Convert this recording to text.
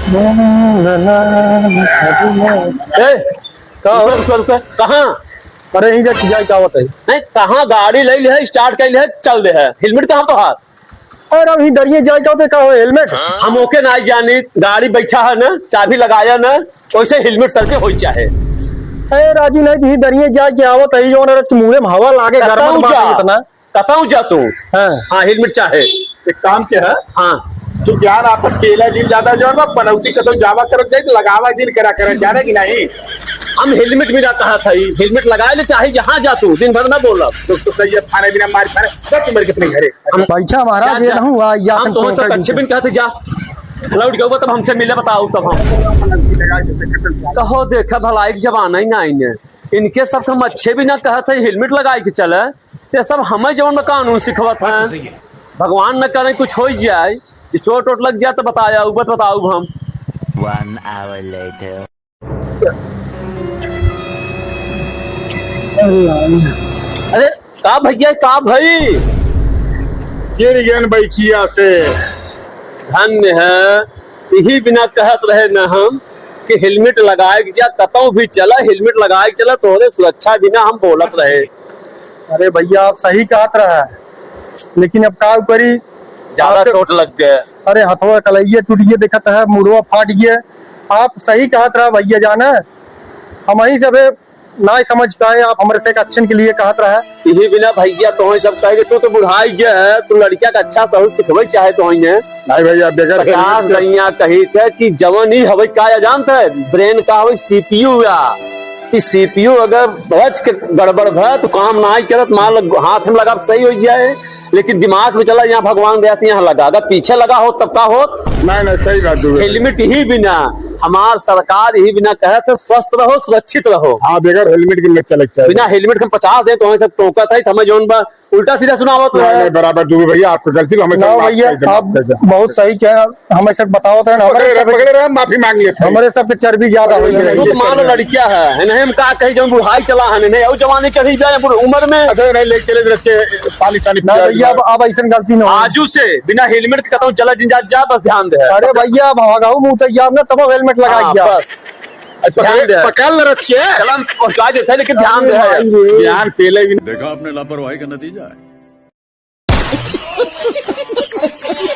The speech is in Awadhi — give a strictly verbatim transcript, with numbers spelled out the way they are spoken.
ए, का हो? रुको, रुको, रुको। कहाँ? अरे, यहीं जा, जाए का होता है? नहीं, कहाँ गाड़ी ले लिहे, start कर लिहे, चल दिहे। Helmet कहाँ तोहार? अरे, अभी दरिये जाए का होता है, का हो, helmet? हम ओके नाहीं जानी, गाड़ी बैठा है ना, चाबी लगाया ना, वैसे helmet सर के होई चाहे। ए, राजू, नहीं, यहीं दरिये जाए के आवत है, जो ना, मुँहे में हवा लागे, कतऊ गरम बात जा। है इतना। कतऊ जा तू? हाँ। हाँ, helmet चाहे। एक काम के है? हाँ। तू ज्ञान आप केला जिन ज्यादा जो है ना, पनौती कतऊ जावा करत जाए तो लगावा जिन करा करत, जाने कि नहीं? हम helmet भी ना कहा था, helmet लगाए ले चाहे जहाँ जा तू, दिन भर ना बोला। तो, तो सही है, खाने बिना मार खाने, सब तुम्हारे कितने घरे। हम बैठा महाराज, जा, ये जा। ना हुआ, या हम तुम तो कौन सब सा अच्छे दिन कहते जा। लौट गए तब हमसे मिले बताओ तब हम। कहो देखा भलाई के जमाना ही ना आईने। इनके सब हम अच्छे भी ना कहत है, helmet लगाए के चले। ते सब हमें जवन में कानून सिखवत हैं। बात तो सही है। भगवान न करे कुछ हो जाए, जे चोट वोट लग जाए तो बताया, उबत बताऊ हम। One hour later। अरे का भैया, का भाई? गिर गयन बैकिया से। धन्य है, यही बिना कहत रहे न हम कि helmet लगाए के जा, कतऊ भी चला, helmet लगाए के चला, तोहरे सुरक्षा बिना हम बोलत रहे। अरे भैया, आप सही कहत रहा, लेकिन अब का करी? ज्यादा आप चोट लग गए। अरे, हथवा कलैया टूट गए, देखत है, मुड़वा फाट गए। आप सही कहत रहा भैया जाना, हम ही सबे ना समझ पाए, आप हमरे से एक अच्छन के लिए कहत रहा। यही बिना भैया, तोहई सब कहे कि तू तो बुढ़ाई गया है, तू लड़किया का अच्छा सहू सिखबे चाहे तोहई ने। नहीं भैया, बगैर पचास helmet से गैया कही थे कि जवन ही हवे का या जानत है, brain का हवे, C P U या। ई C P U अगर बच के गड़बड़ भय तो काम ना ही करत, मान लो हाथ में लगा सही हो जाए, लेकिन दिमाग में चला यहाँ भगवान दया से यहाँ लगा, अगर पीछे लगा हो तब का होत? नहीं, नहीं, सही बात है। Helmet ही बिना, हमार सरकार यही बिना कहत है, स्वस्थ रहो, सुरक्षित रहो। हाँ, बगैर helmet के मत चले के चाही। बिना helmet के हम पचास दे तो हमें सब टोकत है, हमें जौन बा उल्टा सीधा सुनावत नहीं, है। नहीं, बराबर दुबे भैया, आपको गलती, हमें सब ना माफ भैया, कर दे, आप माफ कर दे। बहुत सही कह रहे हैं, हमें सब बतावत है, हमारे पकड़े रहे, सब, पकड़े रहे, माफी मांग लेते हैं। हमारे सब के चर्बी ज्यादा हो गई है। तू तो मान लो लड़किया है, है नहीं, हम का कही, जब बुढ़ाई चला है, नहीं, और जवानी चढ़ी जाए, बुढ़-, उम्र में। अच्छा, नहीं, ले चले, रखे, पानी सानी ना पिया भैया, दिया। अब, अब ऐसन गलती ना हो। आजू से बिना helmet के कतहूँ चला जिन जा, जा, बस ध्यान दे। अरे भैया, अब भगाऊ मुँह तो जाब ना, तब helmet लगा हाँ, दिया। बस। अरे पकड़, ध्यान दे। पकड़ ले रख के। चला, हम पहुंचा देते हैं, लेकिन ध्यान दे। अरे भाई रे। ध्यान पेले भी। देखा आपने लापरवाही का नतीजा है।